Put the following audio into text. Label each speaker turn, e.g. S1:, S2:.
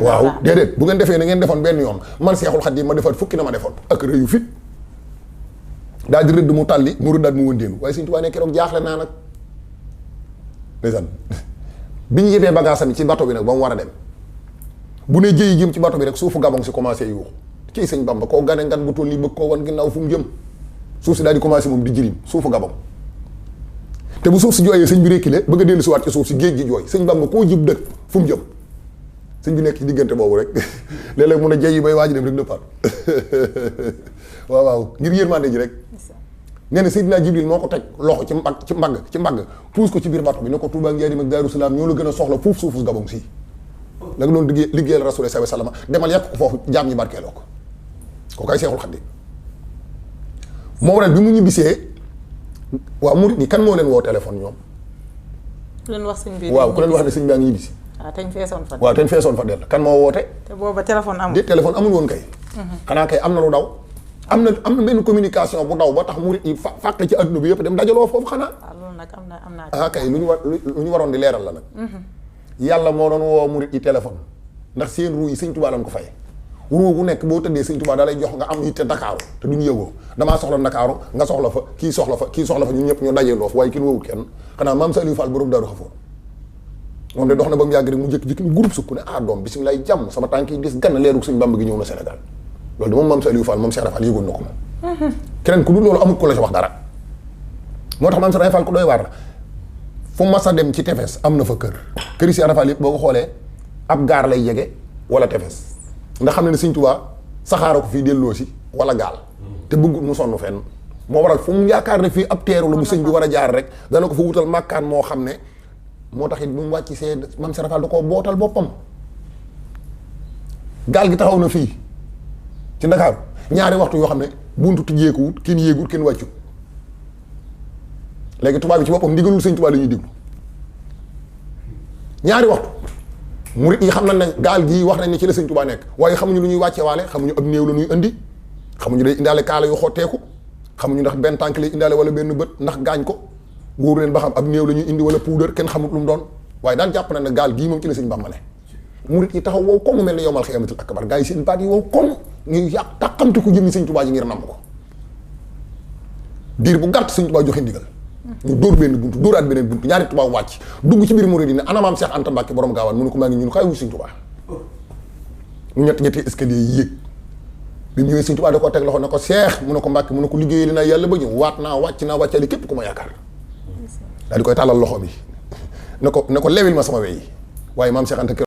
S1: waaw déedéet bu ngeen defee na ngeen defoon benn yoon man Seexul Xadiim ma defaat fukki na ma defoon ak rëyu fit daal di rëdd mu tàlli mu rëddaat mu wëndeelu waaye Sëñ Tuubaa ne keroog jaaxle naa nag ndeysaan bi ñu yebee bagage am ci bato bi nag ba mu war a dem bu ne jëyi jëm ci bato bi rek suufu gabon si commencé yuuxu ci Sëñ Bamba koo gane ngan bu toll nii bëgg koo wan ginnaaw fu mu jëm suuf si daal di commencé moom di jirim suufu gabon te bu suuf si jooyee sëñ bi rekkile bëgg a dellu si waat ci suuf si géej gi jooy Sëñ Bamba koo jib dëkk fu mu jëm sëñ bi nekk ci diggante boobu rek léeg-léeg mun a jëyi bay waaj dem rek dëppaat waaw waaw ngir yërmande ji rek nee na Seydina Jibril moo ko teg loxo ci mbagg puus ko ci biir bato bi ne ko Tuubaa Njaaréem ak Daaru Salaam ñoo la gën a soxla fuuf suufu gabon si la nga doon liggéeyal Rasul sallallahu alayhi wasallam demal yàq ko foofu jaam ñi barkeeloo ko kooku ay Seexul Xadiim moo waral bi mu ñibbisee waaw murit ñi kan moo leen woo téléphone ñoom
S2: ku leen wax sëñ bi
S1: waaw ku leen wax ne sëñ baa ngi ñibbisi
S2: waaw teñ feesoon fa
S1: waaw teñ feesoon fa del kan moo woote
S2: te booba téléphone amul
S1: de téléphone amul woon kay xanaa kay am na lu daw am na benn communication bu daw ba tax murit yi fàq ci adduna bi yëpp dem dajaloo foofu xanaa
S2: waaw loolu nag am naa
S1: kay lu ñu waroon di leeral la nag yàlla moo doon woo murit yi téléphone ndax seen ruu yi Sëñ Tuubaa lañ ko fay ruu bu nekk boo tëddee Sëñ Tuubaa da lay jox nga am yitte Ndakaaru te duñu yëgoo damaa soxla Ndakaaru nga soxla fa kii soxla fa ñun ñëpp ñu dajee loofu waaye kenn wowut kenn xanaa maam Saliou Fall borom Daaru Xafoor moom de dox na ba mu yàgg rek mu jëkk-jëkk ni groupe sukk ne doom bisimilah jàmm sama tànk yi dis gann leerug Sëñ Bamba gi ñëw na Sénégal loolu de moom maam Saliou Fall moom Cheikh Fall yëgoon na ko moom keneen ku dul loolu amul ko la ci wax dara moo tax maam Cheikh Fall ko doy waar la fu mas a dem ci tefes am na fa kër yi Cheikh Fall yëpp boo ko xoolee ab gaar lay jege wala tefes ndax xam ne ne Sëñ Tuubaa saxaara ko fii delloo si wala gaal te bëggul mu sonn fenn moo waral fu mu yaakaar ne fii ab teeru la bu sëñ bi war a jaar rek dana ko fa wutal màkkaan moo xam ne moo tax it bu mu wàcc see maam Cheikh Fall da koo bootal boppam gaal gi taxaw na fii ci Ndakaaru ñaari waxtu yoo xam ne buntu tijjeeku wut kenn yéegul kenn wàccut léegi tubaab bi ci boppam ndigalul Sëñ Tuubaa la ñuy diglu ñaari waxtu murit yi xam nañ ne gaal gii wax nañ ne ci la Sëñ Tuubaa nekk waaye xamuñu lu ñuy wàcce waale xamuñu ab néew la ñuy indi xamuñu day indaale kaala yu xotteeku xamuñu ndax benn tànk lay indaale wala benn bët ndax gaañ ko wóoru leen ba xam ab néew la ñuy indi wala puudar kenn xamut lu mu doon waaye daal jàpp na ne gaal gii moom ci la Sëñ Bàmba ne murit yi taxaw wow koŋ mel ne yowmal xiyaamatul akbar gaa yi seen baat yi wow koŋ ñu yàq tàqamti ko jëmmi Sëñ Tuubaa ji ngir namm ko diir bu gàtt Sëñ Tuubaa joxe ndigal ñu dóor benn buntu dóoraat beneen buntu ñaari tubaab wàcc dugg ci biir murid yi ne ana maam Cheikh Anta Mbacke borom gaawaan mu ne ko maa ngi ñun xaay wu Sëñ Tuubaa mu ñetti escalier yi yéeg bi mu ñëwee Sëñ Tuubaa da koo teg loxo ne ko Cheikh mu ne ko Mbacke mu ne ko liggéeyal naa yàlla ba ñëw waat naa wàcc naa wàccali képp ku ma yaakaar daal di koy tàllal loxo bi ne ko lewil ma sama wey waaye maam Cheikh Anta